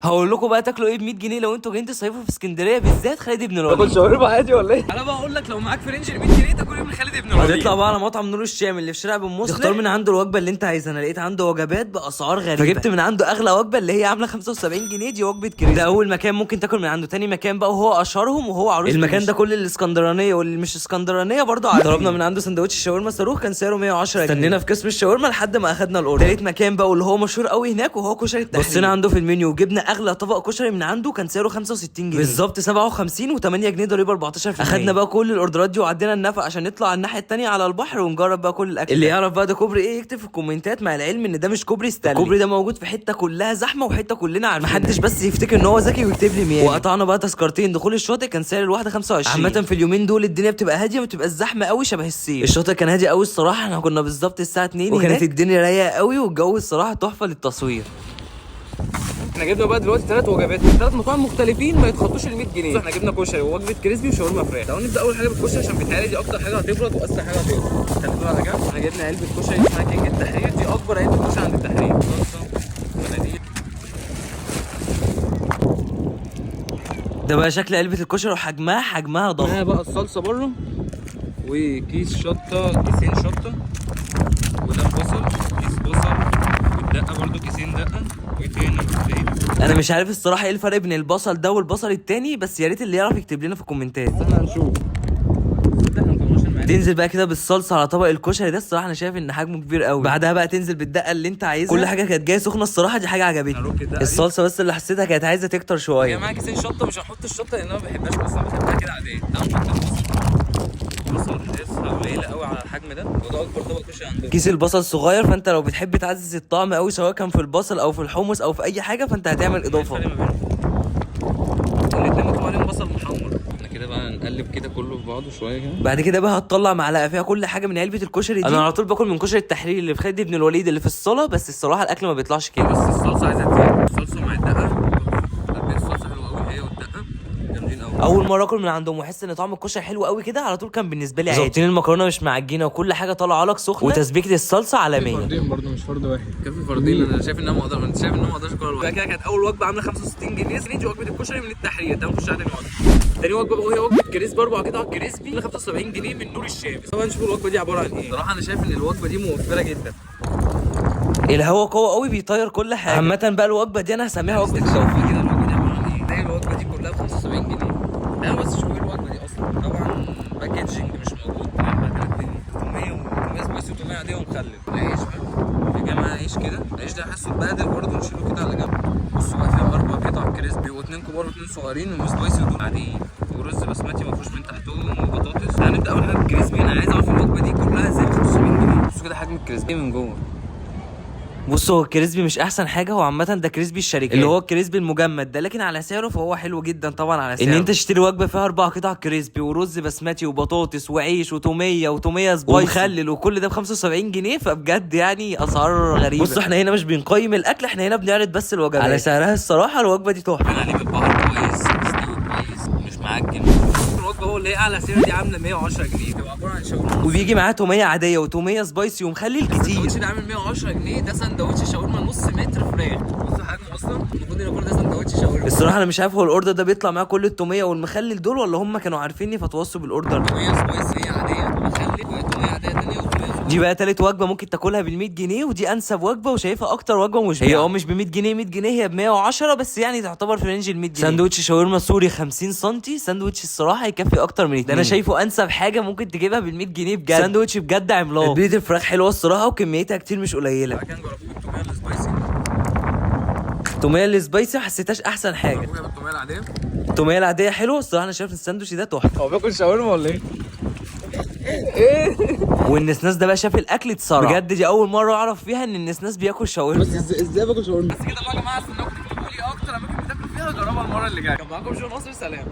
هقول لكم بقى تاكلوا ايه ب 100 جنيه لو انتوا جايين تصيفوا في اسكندرية، بالذات خالد بن الوليد. تاكل شاورما عادي ولا ايه؟ انا بقى اقول لك لو معاك في range ال 100 جنيه تاكل ايه من خالد بن الوليد. هتطلع بقى على مطعم نور الشام اللي في شارع بن مسلم، تختار من عنده الوجبة اللي انت عايزها. انا لقيت عنده وجبات باسعار غريبة، فجبت من عنده اغلى وجبة اللي هي عامله 75 جنيه، دي وجبة crispy. ده اول مكان ممكن تاكل من عنده. تاني مكان بقى وهو اشهرهم وهو عروس المكان ده، كل الاسكندرانية واللي مش اسكندرانيه برضه عارفين. طلبنا من عنده سندوتش شاورما صاروخ كان سعره 110 جنيه. استنينا في قسم الشاورما لحد ما اخدنا ال order. تالت مكان بقى واللي هو مشهور قوي هناك وهو كشري التحرير. بصينا عنده في المنيو وجبنا اغلى طبق كشري من عنده كان سعره 65 جنيه بالظبط، 57 و8 جنيه ضريبة 14%. اخدنا بقى كل الاوردرات دي وعدينا النفق عشان نطلع على الناحية الثانية على البحر ونجرب بقى كل الاكل. اللي يعرف بقى ده كوبري ايه يكتب في الكومنتات، مع العلم ان ده مش كوبري ستانلي. الكوبري ده موجود في حتة كلها زحمة وحتة كلنا عارفين، محدش بس يفتكر ان هو ذكي ويكتب لي ميامي. وقطعنا بقى تذكرتين دخول الشاطئ كان سعر الواحدة 25. عامة في اليومين دول الدنيا بتبقى هادية، ما بتبقاش زحمة قوي شبه الصيف. الشاطئ كان هادي قوي الصراحة، احنا كنا بالظبط الساعة 2 وكانت هناك. الدنيا رايقة قوي والجو الصراحة تحفة للتصوير. احنا جبنا بقى دلوقتي ثلاث وجبات من ثلاث مطاعم مختلفين ما يتخطوش ال 100 جنيه. احنا جبنا كشري ووجبه crispy وشاورما فراخ. تعالوا نبدا اول حاجة بالكشري عشان بيتهيألي دي اكتر حاجة هتبرد واسرع حاجة هتبرد. خلينا دول على جنب. احنا جبنا علبة كشري اسمها كينج التحرير، دي اكبر علبة كشري عند التحرير. صلصه، مناديل. ده بقى شكل علبة الكشري وحجمها، حجمها ضخم. معايا بقى الصلصه بره وكيس شطه، كيسين شطه، وده بصل، كيس بصل، والدقه برده كيسين دقه، وايه تاني؟ انا مش عارف الصراحة ايه الفرق بين البصل ده والبصل التاني، بس يا ريت اللي يعرف يكتب لنا في الكومنتات. استنى هنشوف. احنا ما طلعناش المعلقة. تنزل بقى كده بالصلصه على طبق الكشري ده، الصراحة انا شايف ان حجمه كبير قوي. بعدها بقى تنزل بالدقه اللي انت عايزها. كل حاجة كانت جاية سخنة الصراحة، دي حاجة عجبتني. هنرك الدقة دي. الصلصه بس اللي حسيتها كانت عايزه تكتر شوية. يا جماعة كيسين شطه، مش هنحط الشطه لان انا ما بحبهاش اصلا، بحبها كده عادية. تعالوا نحط البصل. البصل حاسسها قليله قوي على الحجم ده، وده اكبر طبق كشري عندهم. كيس البصل صغير، فانت لو بتحب تعزز الطعم قوي سواء كان في البصل او في الحمص او في اي حاجة فانت هتعمل اضافه. الفرق ما بينهم الاثنين مكتوب عليهم بصل محمر. احنا كده بقى نقلب كده كله في بعضه شوية كده. بعد كده بقى هتطلع معلقه فيها كل حاجة من علبة الكشري دي. انا على طول باكل من كشري التحرير اللي في خالد بن الوليد اللي في الصاله، بس الصراحة الاكل ما بيطلعش كده. بس الصلصه عايزه تزيد، الصلصه مع الدقة، تتبيله الصلصه حلوة قوي هي والدقه جامدين قوي. اول مرة اكل من عندهم واحس ان طعم الكشري حلو قوي كده، على طول كان بالنسبة لي عادي. ظابطين المكرونه مش معجنه وكل حاجة طالعه لك سخنة، وتسبيكه الصلصه عالمية. فردين برضه مش فرد واحد. كفي فردين. انا شايف ان انا ما اقدر، انت شايف ان انا ما اقدرش اكل لوحدي. كده كانت اول وجبة عامله 65 جنيه range وجبة الكشري من التحرير. تعالوا نخش على تاني وجبة. تاني وجبة بقى وهي وجبة crispy، اربع قطع crispy 75 جنيه من نور الشام. طبعا نشوف الوجبة دي عبارة عن ايه. صراحة انا شايف ان الوجبة دي موفره جدا. الهوا قوي قوي بيطير كل حاجة. عامة بقى الوجبة دي انا هسميها وجبة التوفيق. كده الوجبة دي عبارة عن ايه؟ تلاقي الوجبة دي كلها ب 75 جنيه. تعالوا بس شوفوا ايه الوجبة دي اصلا. طبعا packaging مش موجود، مبهدله الدنيا. توميه وتوميه spicy وتوميه عادية ومخلل. العيش بقى يا جماعة، عيش كده، العيش ده حاسه اتبهدل برضه، نشيله كده على جنب. بصوا بقى فيها اربع قطع crispy واثنين كبار واثنين صغيرين و spicy ودول عاديين، ورز بسمتي مفروش من تحتهم وبطاطس. هنبدا اول حاجة بال crispy. انا عايز اعرف الوجبة دي كلها ازاي ب 75 جنيه. بصوا كده حجم ال crispy من جوه. بص هو ال crispy مش احسن حاجة، هو عامة ده crispy الشركات اللي هو ال crispy المجمد ده، لكن على سعره فهو حلو جدا طبعا. على سعره ان انت تشتري وجبة فيها اربع قطع crispy ورز بسمتي وبطاطس وعيش وتوميه وتوميه spicy ومخلل وكل ده ب 75 جنيه، فبجد يعني اسعار غريبة. بص احنا هنا مش بنقيم الاكل، احنا هنا بنعرض بس الوجبات على سعرها. الصراحة الوجبة دي تحفة. انا عليه متبهر كويس، مستوي كويس، مش معجن. الوجبة هو اللي هي اعلى سعر دي عامله 110 جنيه، تبقى عبارة عن شاورما وبيجي معاه توميه عادية وتوميه spicy ومخلل كتير. السندوتش ده عامل 110 جنيه، ده سندوتش شاورما نص متر فراخ. بصوا حجمه اصلا، المفروض ان كل ده سندوتش شاورما. الصراحة انا مش عارف هو ال order ده بيطلع معاه كل التوميه والمخلل دول ولا هم كانوا عارفيني فتوصوا بال order. توميه spicy عادية ومخلل وتوميه عادية ثانية وتوميه spicy. دي بقى تالت وجبة ممكن تاكلها بال 100 جنيه، ودي انسب وجبة وشايفها اكتر وجبة مشبعة. هي مش ب 100 جنيه 100 جنيه، هي ب 110 بس، يعني تعتبر في range ال 100 جنيه. ساندوتش شاورما سوري 50 سم، ساندوتش الصراحة يكفي اكتر من اتنين. ده انا شايفه انسب حاجة ممكن تجيبها بال 100 جنيه بجد. ساندوتش بجد عملاق. تتبيله الفراخ حلوة الصراحة وكميتها كتير مش قليله. بعد كده نجربوه بالتوميه ال spicy. التوميه ال spicy ما حسيتهاش احسن حاجة. نجربوها بالتوميه العادية. التوميه العادية حلوة الصراحة، انا شايف الساندوتش ده تحفة. هو بياكل شاورما ولا ايه؟ والنسناس ده بقى شاف الاكل اتسرع بجد. دي اول مرة اعرف فيها ان النسناس بياكل شاورما. بس ازاي باكل شاورما؟ بس كده بقى يا جماعة، استناكم تكتبوا لي اكتر اماكن بتاكلوا فيها اجربها المرة اللي جاية. كان معاكم جو ناصر، سلام.